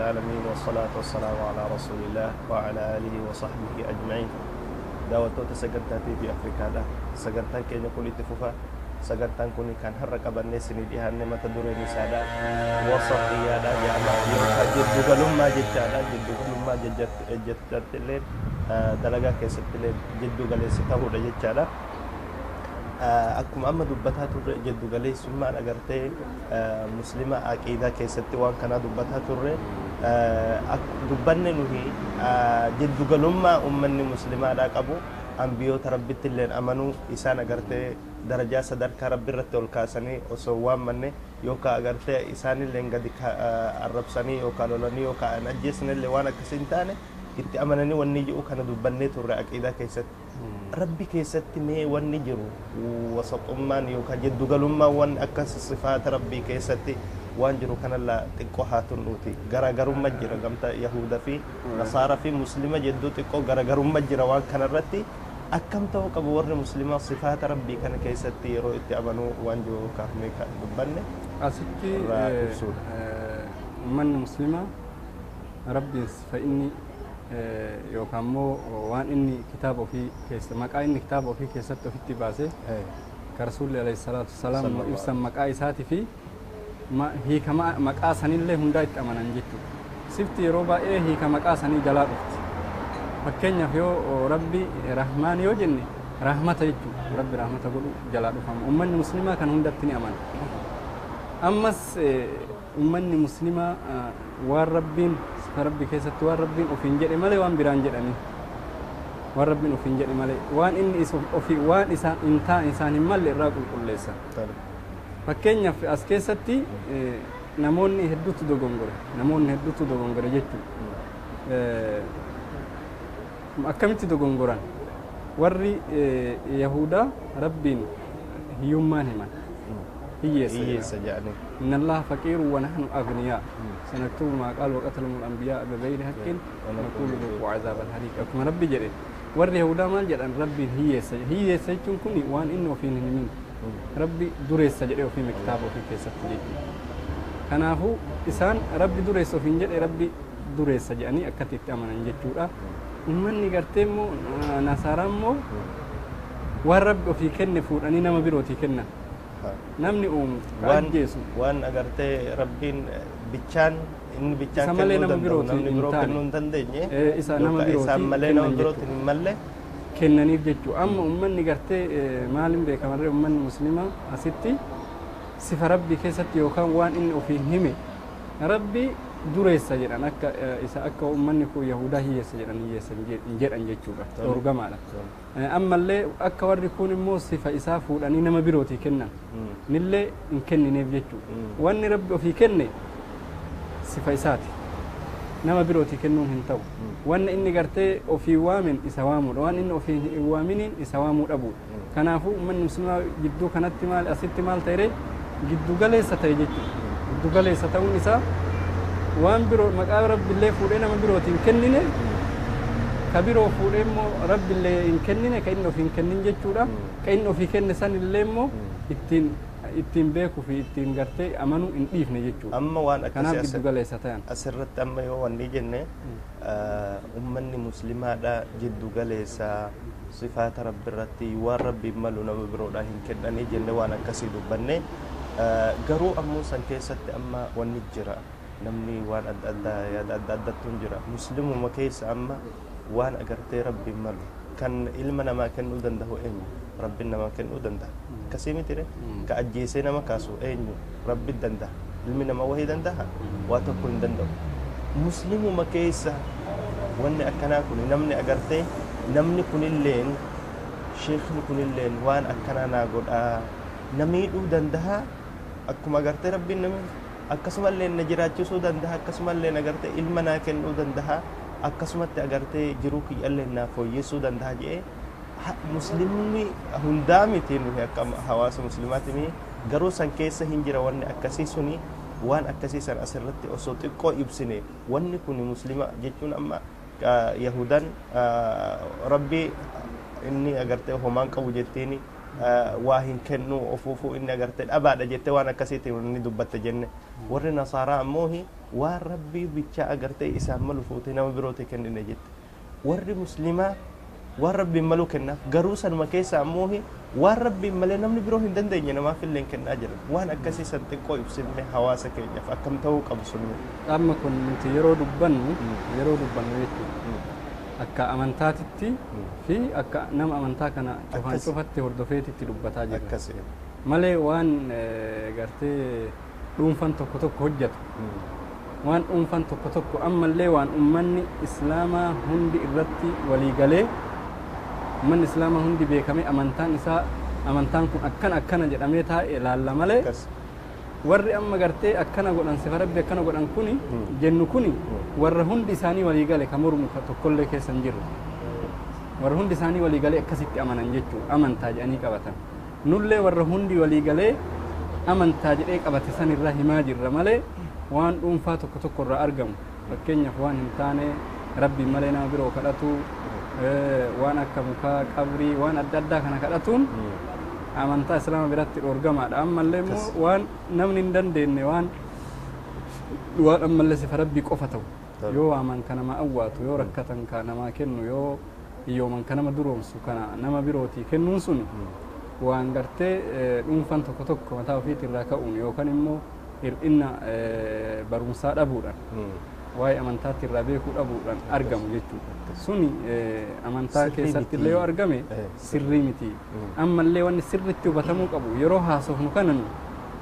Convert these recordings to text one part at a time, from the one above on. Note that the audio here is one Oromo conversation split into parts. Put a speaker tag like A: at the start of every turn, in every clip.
A: العالمين والصلاة والسلام على رسول الله وعلى آله وصحبه أجمعين. Daawwattoota sagantaa TV Afrikaadha. Sagantaan keenya kun itti fufa. Sagantaan kun kan har'a qabannee isinii dhiyaanne mata dureen isaadha. Wasatiyyaadha jedhama yookaan jiddugalummaa jechaadha. Jiddugalummaa jechatti illee dalagaa keessatti illee jiddugaleessa ta'uudha jechaadha. Akkuma amma dubbataa turre, jiddugaleessummaan agartee muslima aqiidaa keessatti waan kanaa dubbataa turre, dubbanne nuhi jiddugalummaa ummanni muslimaadhaa qabu, ambiyoota Rabbitti illeen amanuu, isaan agartee darajaa sadarkaa Rabbi irratti ol kaasanii osoo waammanne yookaan agartee isaanilleen gadi arrabsanii yookaan lolanii yookaan hin ajjeesnellee, waan akkasii hin taane itti amananii wanni ji'u kana dubbannee turre aqiidaa keessatti. Rabbi keessatti mee wanni jiru wasaxummaan yookaan jiddugalummaan waan akkas sifaata Rabbii keessatti waan jiru kanalla xiqqoo haa tunnuuti. Garaagarummaa jira gamta Yahuda fi Nasaara fi Muslima jidduu, xiqqoo garaagarummaa jira waan kanarratti. Akkam ta'uu qabu warri Muslimaa sifaata Rabbii kana keessatti yeroo itti amanuu waan jiru kaafnee kan dubbanne
B: Asitti
A: irraa ibsuudha.
B: Ummanni Muslimaa Rabbiin sifa inni yookaan immoo waan inni kitaaba ofii keessa, maqaa inni kitaaba ofii keessatti ofitti baase, ka Rasuulli alayhi salaatu wassalaam nu ibsan, maqaa isaatii fi hiika maqaa sanillee hundaa itti amanan jechuudha. Sifti yeroo baay'ee hiika maqaa sanii jalaa dhufti. Fakkeenyaaf yoo Rabbi Rahmaan yoo jenne, rahmata jechuudha. Rabbi rahmata godhu jalaa dhufama. Ummanni Muslimaa kan hundatti ni amana. Ammas ummanni Muslimaa waan Rabbiin sifa Rabbi keessatti waan Rabbiin ofiin jedhe malee waan biraan jedhanii, waan Rabbiin ofiin jedhe malee waan inni ofii waan isaan hin taane, isaan hin malle irraa qulqulleessa. Fakkeenyaaf as keessatti namoonni hedduutu dogongore, namoonni hedduutu dogongore jechuudha. Akkamitti dogongoran? Warri Yahudaa Rabbiin hiyyummaan himan. Hiyyeessa jedhan.
A: Hiyyeessa jedhanii.
B: إن الله فقير ونحن أغنياء سنكتب ما قال وقتلهم الأنبياء بغير حق ونقول ذوقوا عذاب الحريق. Akkuma Rabbi jedhe, warri Yahudaa maal jedhan? Rabbiin hiyyeessa. Hiyyeessa jechuun kun waan inni ofiin hin himin. Rabbi dureessa jedhee ofii kitaaba ofii keessatti jechuudha. Kanaafuu isaan Rabbi dureessa ofiin jedhe, Rabbi dureessa jedhanii akkatti itti amanan jechuudha. Ummanni gartee immoo Nasaaraa immoo waan Rabbi ofii kenne fuudhanii nama birootii kennan. Namni uumu ka
A: waan
B: ajjeesu.
A: Waan agartee Rabbiin bichaan inni bichaan
B: Isa malee
A: kennuu
B: nama
A: danda'u
B: birootiin
A: namni
B: hin
A: biroo
B: taane.
A: kennuu hin dandeenye
B: Isa nama
A: yookaan isaan
B: birootii
A: malee nama
B: kennan
A: birootiin
B: jechuudha.
A: hin malle.
B: Kennaniif jechuudha. Amma ummanni gartee maaliin beekamarree, ummanni Muslimaa asitti sifa Rabbii keessatti yookaan waan inni ofiin hime, Rabbi dureessa jedhan, akka isa akka ummanni kun Yahudaa hiyyeessa jedhan hiyyeessa hin jedhan jechuudha. Dorgamaadha. Ammallee akka warri kun immoo sifa isaa fuudhanii nama birootii kennan nillee hin kennineef jechuudha. Wanni Rabbi ofii kenne sifa isaati. Nama birootii kennuun hin ta'u. Wanni inni gartee ofii waamin isa waamuudha. Waan inni ofii hin waaminiin isa waamuu dhabuudha. Kanaafuu ummanni Muslimaa jidduu kanatti maal, asitti maal ta'e? Giddu galeessa ta'e jechuudha. Giddu galeessa ta'uun isaa waan biroo maqaa Rabbiillee fuudhee nama birootiin kennine, ka biroo fuudhee immoo Rabbiillee hin kennine, ka inni ofii hin kennin jechuudha. Ka inni ofii kenne sanillee immoo ittiin beekuu fi ittiin gartee amanuu hin dhiifne jechuudha.
A: Amma waan
B: Kanaaf
A: akkasii
B: giddu galeessa ta'an.
A: Asirratti amma yoo wanni jenne, ummanni Muslimaadha jiddu galeessa sifaata Rabbi irratti, waan Rabbiin malu nama biroodha hin kennanii jenne, waan akkasii dubbanne. Garuu ammoo san keessatti amma wanni jira, namni waan adda addaa yaada adda addattu hin jira Muslimuma keessa. Amma waan agartee Rabbiin malu kan ilma namaa kennuu danda'u eenyu? Rabbiin namaa kennuu danda'a, akkasii miti re? Ka ajjeesee nama kaasu eenyu? Rabbi danda'a. Ilmi namaa wahii danda'a? Waa tokko hin danda'u. Muslimuma keessa wanni akkanaa kun, namni agartee namni kunilleen, sheekni kunilleen waan akkanaa naa godhaa, na miidhuu danda'a, akkuma agartee Rabbiin nama akkasumallee na jiraachisuu danda'a, akkasumallee agartee ilma naa kennuu danda'a, akkasumatti agartee jiruu kiyyallee naa fooyyessuu danda'a jedhee muslimni hundaa miti, nuyi akka hawaasa Muslimaati garuu san keessa hin jira wanni akkasii suni. Waan akkasii san asirratti osoo xiqqoo ibsine, wanni kun Muslima jechuun amma Yahudan Rabbi inni agartee homaan qabu jettiini. Waa hin kennu ofuufuu inni agartee dhabaadha jettee waan akkasiitti inni dubbatte jenne. Warri nasaaraa ammoo waan rabbii bichaa agartee isaan malu fuutee nama birootii kennine jette. Warri muslimaa waan rabbiin malu kennaaf, garuu sanuma keessa ammoo waan rabbiin malee namni biroo hin dandeenye namaaf illee kennaa jira. Waan akkasii san xiqqoo ibsinne hawaasa keenyaaf akkam ta'uu qabu sun.
B: Amma kun nuti yeroo dubbannu jechuudha. Akka amantaatitti fi akka nama amantaa kana cufaan cufatti hordofeetitti dubbataa jirra. Malee waan gartee dhuunfan tokko tokko hojjetu. Waan dhuunfan tokko tokko ammallee waan ummanni islaamaa hundi irratti walii galee ummanni islaamaa hundi beekamee amantaan isaa amantaan kun akkana akkana jedhamee taa'e laalla malee warri amma gartee akkana godhan sifa rabbi akkana godhan kuni jennu kuni warra hundi isaanii walii gale ka mormu tokkollee keessa hin jirru. Warra hundi isaanii walii galee akkasitti amanan jechuudha amantaa jedhanii qabatan. Nullee warra hundi walii galee amantaa jedhee qabate san irraa himaa jirra malee waan dhuunfaa tokko tokko irraa argamu fakkeenyaaf waan hin taane rabbiin malee nama biroo kadhatu waan akka mukaa qabrii waan adda addaa kana kadhatuun amantaa islaama biratti dhoorgamaadha. Ammallee immoo waan namni hin dandeenye waan ammallee sifa rabbii qofa ta'u yoo waaman ka nama awwaatu yoo rakkatan ka namaa kennu yoo hiyyooman ka nama duroomsu kana nama birootii kennuun sun waan gartee dhuunfan tokko tokko mataa ofiitirraa ka'uun yookaan immoo hir'ina barumsaa dhabuudhaan waa'ee amantaatti irraa beekuu dhabuudhaan argamu jechuudha. Suni amantaa keessatti illee yoo argame sirrii miti. Ammallee wanni sirriitti hubatamuu qabu yeroo haasofnu kana nu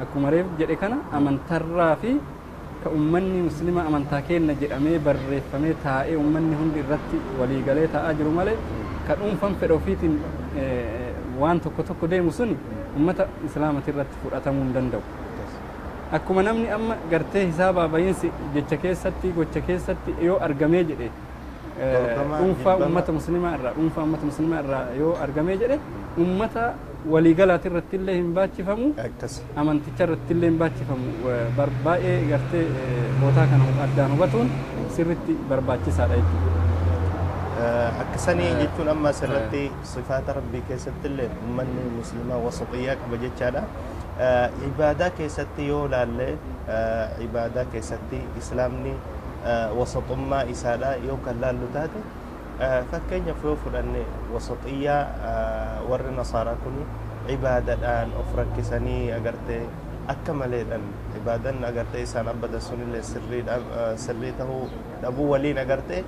B: akkuma reef jedhe kana amantarraa fi ka ummanni muslima amantaa kenna jedhamee barreeffamee taa'ee ummanni hundi irratti waliigalee taa'aa jiru malee ka dhuunfan fedha ofiitiin waan tokko tokko deemu suni ummata islaamati irratti fudhatamuu hin danda'u. Akkuma namni amma gartee hisaabaa bahiinsi jecha keessatti gocha keessatti yoo argamee jedhe dhuunfaa ummata muslimaa irraa dhuunfaa ummata muslimaa irraa yoo argamee jedhe ummata waliigalaati irratti illee hin baachifamu amanticha irratti illee hin baachifamu baay'ee gartee bootaa kana addaan hubatuun sirritti barbaachisaadha jechuudha.
A: Akkasanii jechuun amma asirratti sifaata rabbii keessatti illee ummanni muslimaa wasatiyyaa qaba jechaadha. Ibaadaa keessatti yoo laalle ibaadaa keessatti islaamni wasaxummaa isaadha yoo kan laallu taate fakkeenyaaf yoo fudhanne wasaxiyyaa warri nasaaraa kun ibaadaadhaan of rakkisanii agartee akka maleedhaan ibaadan agartee isaan abbadan sunillee sirrii ta'uu dhabuu waliin agartee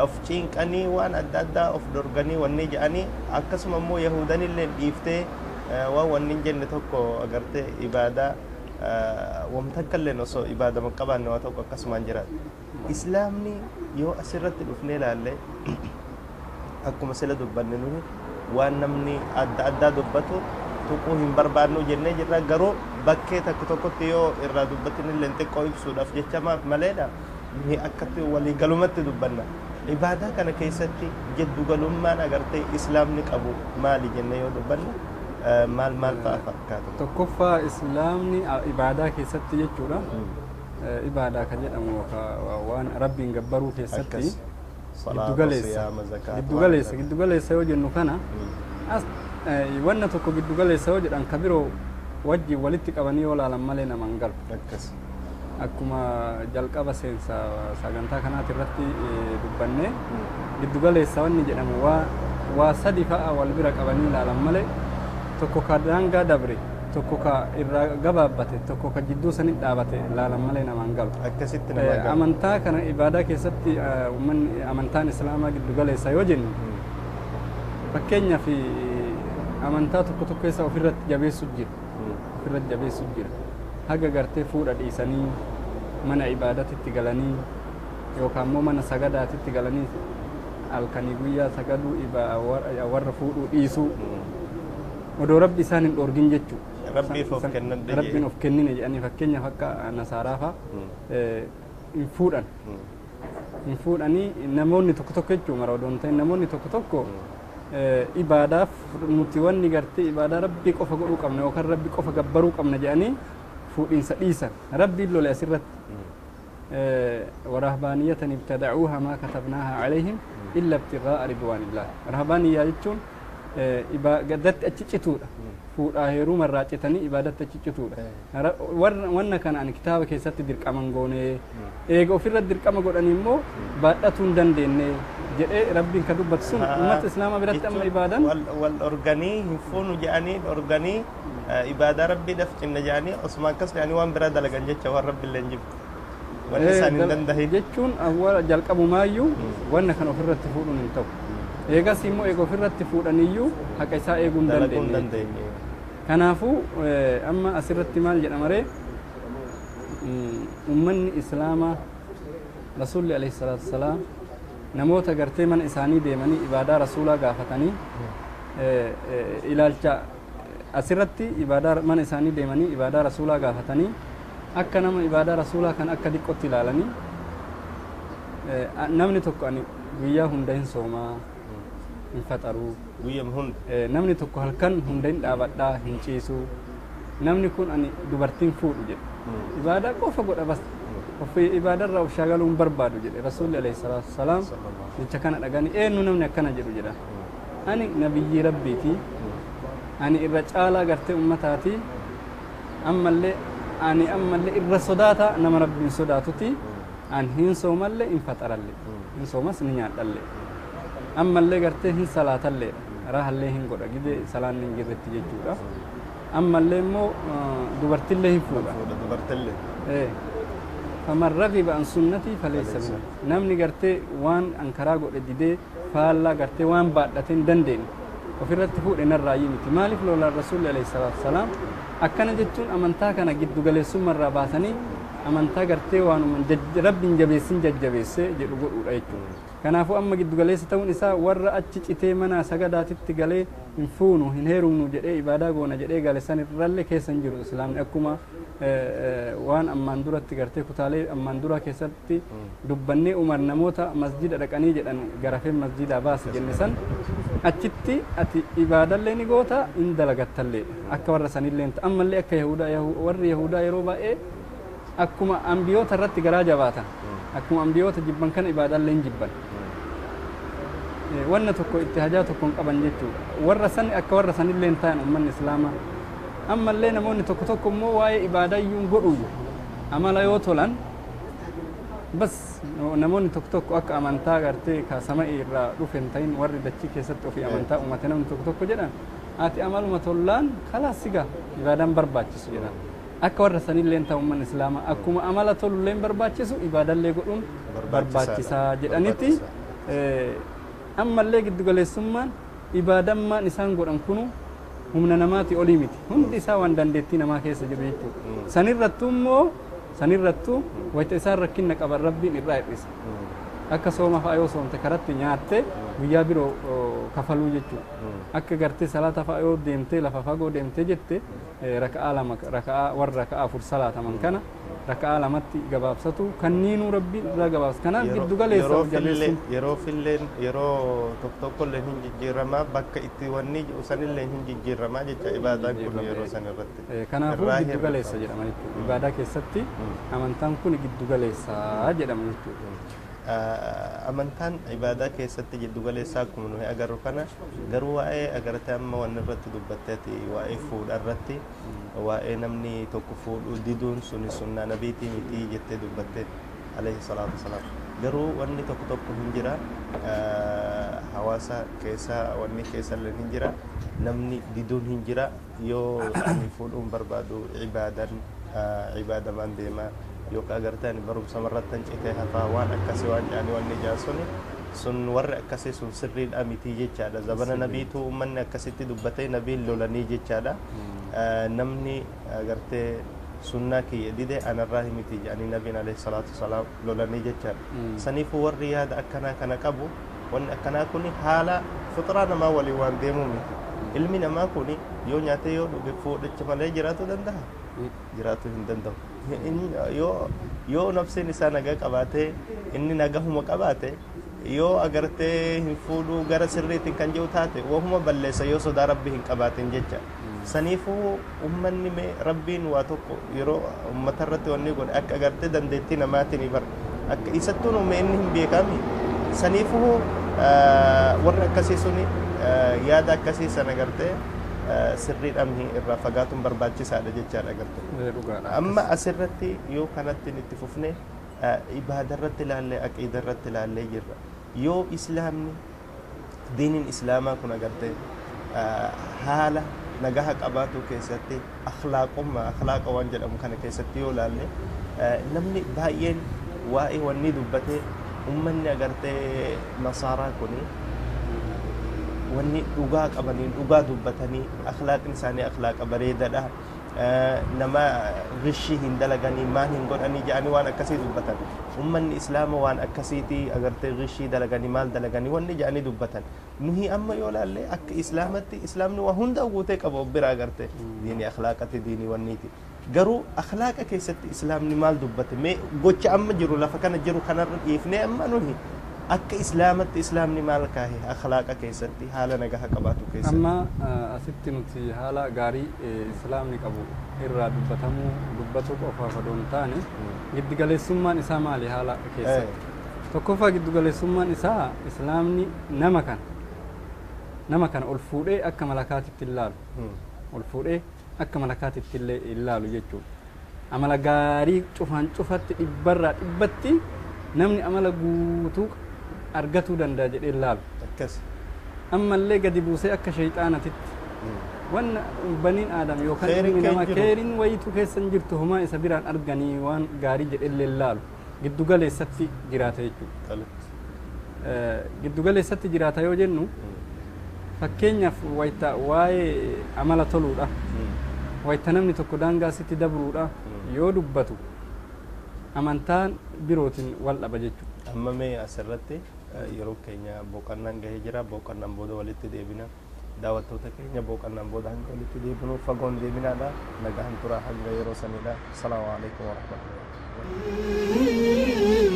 A: of cinqanii waan adda addaa of dorganii wanni jedhanii akkasuma immoo yahudanillee dhiiftee waan wanni hin jenne tokko agartee ibaadaa wamta akkallee osoo ibaadama qabaanne waa tokko akkasumaan jiraatu. Islaamni yoo asirratti dhufnee ilaalle akkuma sila dubbanne nuyi waan namni adda addaa dubbatu tuquu hin barbaannu jennee jirra garuu bakkee takka tokkotti yoo irraa dubbatin illee xiqqoo ibsuudhaaf jecha maleedha nuyi akkatti waliigalumatti dubbanna. Ibaadaa kana keessatti jiddugalummaan agartee islaamni qabu maali jennee yoo dubbanne maal maal fa'a fakkaatu?
B: Tokkoffaa islaamni ibaadaa keessatti jechuudha. Ibaadaa kan jedhamu waan rabbiin gabbaruu keessatti giddugaleessa giddugaleessa yoo jennu kana as wanna tokko giddugaleessa yoo jedhan ka biroo wajjin walitti qabanii yoo laalan malee nama hin galu. Akkuma jalqaba seensa sagantaa kanaati irratti dubbanne giddugaleessa wanni jedhamu waa sadi fa'a wal bira qabanii ilaalan malee tokko ka daangaa dabre tokko ka irraa gabaabbate tokko ka jidduu sanitti dhaabate laalan malee nama hin galu.
A: Akkasitti nama galu.
B: Amantaa kana ibaadaa keessatti uummanni amantaan islaamaa giddugaleessa yoo jennu fakkeenyaaf amantaa tokko tokko keessa ofirratti jabeessu jira. Ofirratti jabeessu jira. Haga gartee fuudha dhiisanii mana ibaadatitti galanii yookaan immoo mana sagadaatitti galanii halkanii guyyaa sagaduu warra fuudhuu dhiisuu odoo rabbi isaan hin dhoorgin jechuudha.
A: Rabbiif of kennan
B: Rabbiin of kennine jedhanii fakkeenyaaf akka nasaaraa fa'a hin fuudhan. Hin fuudhanii namoonni tokko tokko jechuudha mara odoo hin ta'in namoonni tokko tokko ibaadaaf nuti wanni gartee ibaadaa rabbii qofa godhuu qabna yookaan rabbi qofa gabbaruu qabna jedhanii fuudhiinsa dhiisan. Rabbiin lole asirratti. ورهبانية ابتدعوها ما كتبناها عليهم إلا ابتغاء رضوان الله. رهبانية jechuun Ibaadatti achi cituudha. Fuudhaa heerumarraa citanii ibaadatti achi cituudha. Wanna kana ani kitaaba keessatti dirqaman goonee eega ofirra dirqama godhanii immoo baadhatuu hin dandeenye jedhee Rabbiin ka dubbatu sun uummata islaamaa biratti amma ibaadan
A: wal organii hin fuunu jedhanii organii ibaadaa rabbiidhaaf cinna jedhanii osuma akkas jedhanii waan biraa dalagan jecha waan rabbi illee hin jibbu. Wanni isaan hin dandahin.
B: Jechuun awwaala jalqabumaayyuu wanna kana ofirratti fuudhuun hin ta'u. Eegas immoo eega ofirratti fuudhaniyyuu haqa isaa eeguu hin
A: Dalaguu hin
B: dandeenye.
A: dandeenye.
B: Kanaafuu amma asirratti maal jedhama ree, ummanni islaamaa rasuulli alayhi salaatu wasalaam namoota gartee mana isaanii deemanii ibaadaa rasuulaa gaafatanii ilaalcha asirratti ibaadaa mana isaanii deemanii ibaadaa rasuulaa gaafatanii akka nama ibaadaa rasuulaa kan akka diqqootti ilaalanii, namni tokko ani guyyaa hunda hin soomaa hin faxaruu
A: Guyyama hunda.
B: Namni tokko halkan hunda hin dhaabadhaa hin ciisu, namni kun ani dubartiin fuudhu jedhe, ibaadaa qofa godha, bas ofii ibaadarraa of shaagaluu hin barbaadu jedhe. Rasuulli alayhi salaatu wasalaam jecha kana dhagani eenyu namni akkana jedhu jedha. Ani nabiyyii rabbiiti, ani irra caalaa gartee ummataati, ammallee ani ammallee irra sodaata nama rabbiin sodaatuti. An hin soomallee hin faxaralle, hin soomas ni nyaadhalle, ammallee gartee hin salaatallee rahallee hin godha gidee salaanni hin jirretti jechuudha. Ammallee immoo dubartillee hin fuudha.
A: Fuudha dubartillee.
B: Faman ragiba an sunnatii falaysa minni. Namni gartee waan an karaa godhe didee faallaa gartee waan baadhate hin dandeenye ofirratti fuudhe narraayyii miti. Maaliif lolaan rasuulli alayhi salaatu wasalaam? Akkana jechuun amantaa kana giddu galeessummarraa baasanii amantaa gartee waanuma rabbiin jabeessin jajjabeessee jedhu godhuudha jechuudha. Kanaafuu amma giddu galeessa ta'uun isaa warra achi citee mana sagadaatitti galee hin fuunu hin heerumnu jedhee ibaadaa goona jedhee gale san irrallee keessa hin jiru islaamni. Akkuma waan ammaan duratti gartee kutaalee ammaan dura keessatti dubbannee Umar namoota masjida dhaqanii jedhan garafee masjidaa baase jenne san, achitti ati ibaadallee ni goota hin dalagattallee akka warra sanillee hin ta'a. Ammallee akka yahudaa, warri yahudaa yeroo baay'ee akkuma ambiyoota irratti garaa jabaatan, akkuma ambiyoota jibban kana ibaadallee hin jibban. Wanna tokko itti hajaa tokko hin qaban jechuudha. Warra san akka warra sanillee hin ta'an ummanni islaamaa. Ammallee namoonni tokko tokko immoo waa'ee ibaadayyuu hin godhuuyyu amala yoo tolan bas. Namoonni tokko tokko akka amantaa gartee ka sama irraa dhufe hin ta'in warri dachii keessatti ofii amantaa uumate, namni tokko tokko jedhan ati amaluma tollaan kalaas sigaa ibaadaan barbaachisu jedhan. Akka warra sanillee hin ta'u ummanni islaamaa akkuma amala tolullee hin barbaachisu ibaadallee godhuun barbaachisaa jedhanitti. Ammallee giddugaleessummaan ibaadammaan isaan godhan kunu humna namaati olii miti, hundi isaa waan dandeettii namaa keessa jiru jechuudha. Sanirrattuu immoo sanirrattuu wayita isaan rakkinna qaban rabbiin irraa hir'isa. Akka sooma fa'a yoo soomte karatti nyaatte guyyaa biroo kafaluu jechuudha. Akka gartee salaata fa'a yoo deemtee lafa fagoo deemtee jette raka'aa lama raka'aa warra raka'aa afur salaataman kana raka'aa lamatti gabaabsatu kanniinuu rabbiin irraa gabaabsa. Kanaaf giddu galeessa of jabeessuun.
A: Yeroo filleen yeroo tokko tokkollee hin jijjiiramaa, bakka itti wanni jiru sanillee hin jijjiiramaa jecha ibaadaan kun yeroo san irratti.
B: Kanaafuu
A: Irraa
B: giddu galeessa jedhama jechuudha. Ibaadaa keessatti amantaan kun giddu galeessa jedhama jechuudha.
A: Amantaan ibaadaa keessatti giddu galeessaa akkuma nuyi agarru kana, garuu waa'ee agartee amma wanni irratti dubbatteeti waa'ee fuudha irratti, waa'ee namni tokko fuudhuu diduun suni sunnaa nabiitii miti jettee dubbatte alayhi salaatu wasalaam. Garuu wanni tokko tokko hin jira, hawaasa keessa wanni keessa illee hin jira, namni diduun hin jira. Yoo ani fuudhuun barbaadu ibaadan ibaadamaan deemaa yookaan agartee ani barumsa irratti citee hafaa waan akkasii waan jedhanii wanni ijaan suni sun warri akkasii sun sirriidha miti jechaadha. Zabana nabiitu uummanni akkasitti dubbatee nabiin lolanii jechaadha. Namni agartee sunnaa kiyya dide anarraa miti jedhanii nabiin alayhi salaatu wasalaam lolanii jechaadha. Saniifuu warri yaada akkanaa kana qabu wanni akkanaa kun haala fixraa namaa waliin waan deemuu miti. Ilmi namaa kun yoo nyaatee yoo dhuge fuudhacha malee jiraachuu danda'a? Jiraachuu hin danda'u. Yoo nafsiin isaa nagaa qabaatee inni nagahuma qabaate yoo agartee hin fuudhuu gara sirriitiin kan jiru taate wahuma balleessa yoo sodaa rabbi hin qabaatin jecha. Saniifuu ummanni mee rabbiin waa tokko yeroo ummata irratti wanni godhe akka agartee dandeettii namaatiin bar akka isattuun uume inni hin beekami. Saniifuu warri akkasii suni Yaada akkasii sana gartee sirriidhaan irraa fagaatuun barbaachisaadha jechaadha gartee.
B: Dhugaadha.
A: Amma asirratti yoo kanatti itti fufne, ibaada irratti ilaallee, aqiida irratti ilaallee jirra. Yoo islaamni, diiniin islaamaa kun agartee haala nagaha qabaatu keessatti, akhlaaqummaa, akhlaaqa waan jedhamu kana keessatti yoo ilaalle, namni baay'een waa'ee wanni dubbatee, ummanni agartee nasaaraa kuni wanni dhugaa qabanii, dhugaa dubbatanii, akhlaaqni isaanii akhlaaqa bareedaadha, nama rishii hin dalaganii, maal hin godhanii jedhanii waan akkasii dubbatan. Ummanni islaama waan akkasiiti agartee rishii dalaganii, maal dalaganii wanni jedhanii dubbatan. Nuhi amma yoo laalle, akka islaamatti islaamni waa hunda guutee qaba of bira agartee, diinii akhlaaqati, diinii wanniiti. Garuu akhlaaqa keessatti islaamni maal dubbate? Mee gocha amma jiru, lafa kana jiru kanarra dhiifnee, amma nuhi akka islaamatti islaamni maal kaahe akhlaaqa keessatti, haala nagaha qabaatu keessatti?
B: Amma asitti nuti haala gaarii islaamni qabu irraa dubbatamuu, dubbatu qofaaf odoo hin taane, giddugaleessummaan isaa maali haala keessatti? Tokkoffaa, giddugaleessummaan isaa islaamni nama kana ol fuudhee akka malakaatitti ilaalu. Ol fuudhee akka malakaatitti illee ilaalu jechuudha. Amala gaarii cufaan cufatti dhibbarraa dhibbatti namni amala guutuu argatuu danda'a jedhee ilaalu. Ammallee gadi buusee akka shayxaanatitti wanna baniin aadam yookaan
A: Kheyriin
B: ilmi namaa
A: kee hin jiru.
B: Keeriin wayitu keessa hin jirtu, homaa isa biraan arganii waan gaarii jedhellee ilaalu, giddu galeessatti jiraata jechuudha. Giddu galeessatti jiraata yoo jennu, fakkeenyaaf wayita waa'ee amala toluudha, wayita namni tokko daangaa sitti dabruudha yoo dubbatu, amantaan birootiin wal dhaba jechuudha.
A: Amma mee asirratti yeroo keenya boqonnaan gahee jira. Boqonnaan booda walitti deebina. Daawwattoota keenya, boqonnaan booda hanga walitti deebinu fagoon deebinaadha. Nagaan tura hanga yeroo saniidha. Asalaamu alaikum warahmatullahi.